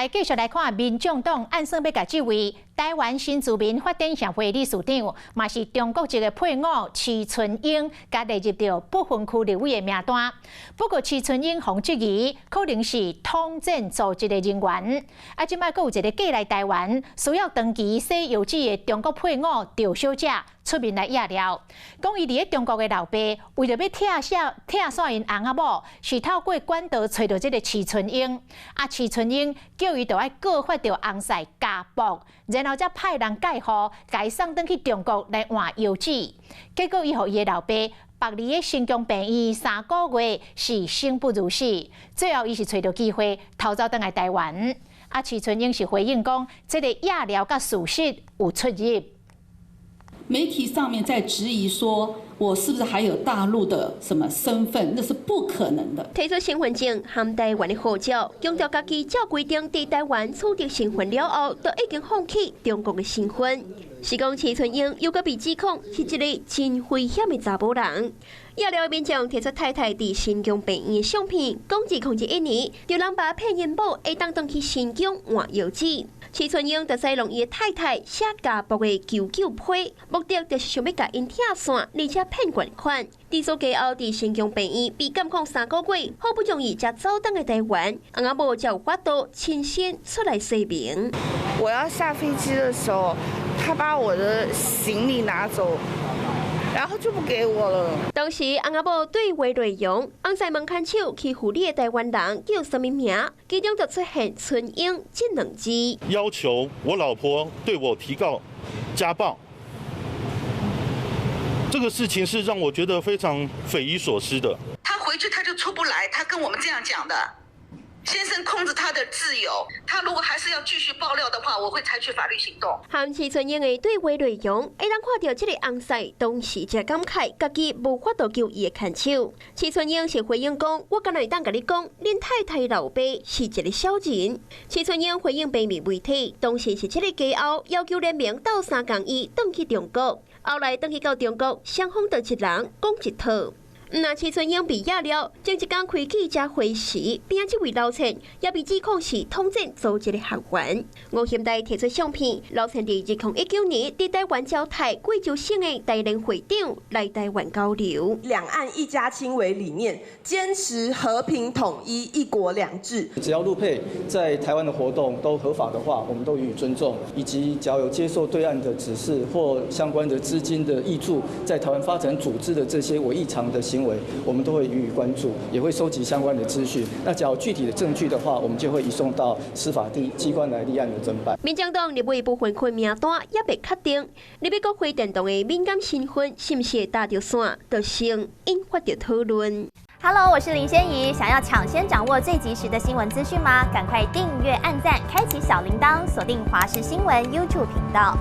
來繼續來看，民眾黨按算欲共這位臺灣新住民發展協會理事長，嘛是中國籍的配偶徐春英，共列入著不分區立委的名單。不過徐春英予質疑，可能是統戰組織的人員。啊，這擺閣有一个過來臺灣需要長期洗腰子的中國配偶趙小姐出面來掖料，講伊佇咧中國的老爸為著欲拆散拆散𪜶翁仔某，是透過管道揣著這个徐春英。啊，徐春英叫伊著愛告發著翁婿家暴，然後才派人蓋號，共伊送轉去中國來換腰子。結果伊予伊的老爸縛佇咧新疆病院3個月，是生不如死。最後伊是揣著機會逃走轉來臺灣。啊，徐春英是回應講，這个掖料佮事實有出入。媒體上面在質疑說，我是不是還有大陸的什麼身份？那是不可能的。提出身份證和臺灣的護照，強調家己照規定佇臺灣取得身份了後，就已經放棄中國的身份。是講徐春英猶閣被指控是一个真危險的查某人。掖料民眾提出太太佇新疆病院的相片，講2001年，著人爸騙𪜶某會當轉去新疆換腰子。徐春英就使用伊的太太寫家暴的求救批，目的就是想欲共𪜶拆散，而且騙捐款。佇出家後，佇新疆病院被監控3個月，好不容易才走轉來臺灣，翁仔某才有法度親身出來說明。我要下飛機的時候，他把我的行李拿走，然後就不給我了。當時翁仔某對話內容，翁婿問牽手欺負你的臺灣人叫啥物名？其中就出現春英這兩字。要求我老婆對我提告家暴，這個事情是讓我覺得非常匪夷所思的。他回去他就出不來，他跟我們這樣講的。先生控制他的自由，他如果還是要繼續爆料的話，我會採取法律行動。和徐春英的對話內容，會當看著這个翁婿當時才感慨，家己無法度救伊的牽手。徐春英是回應講：我敢若會當共你講，恁太太老爸是一个小人。徐春英回應平面媒體，當時是這个家後要求聯名鬥相共伊轉去中國，後來轉去到中國，雙方就一人講一套。毋但徐春英被掖料，前一工開記者會時，邊仔這位老陳也被指控是統戰組織的學員。吳欣岱提出相片，老陳佇2019年佇臺灣招待貴州省的台聯會長來臺灣交流。兩岸一家親為理念，堅持和平統一、一國兩制。只要陸配在臺灣的活動都合法的話，我們都予以尊重，以及只要有接受對岸的指示或相關的資金的挹注，在臺灣發展組織的這些違異常的行為，我們都會予以關注，也會收集相關的資訊。那只要具體的證據的話，我們就會移送到司法地機關來立案的偵辦。民進黨立委不分區名單猶未確定，立委國會電動的敏感身份是毋是會搭著線，就先引發著討論。 Hello，我是林仙怡，想要搶先掌握最及時的新聞資訊嗎？趕快訂閱、按讚、開啟小鈴鐺，鎖定華視新聞 YouTube 頻道。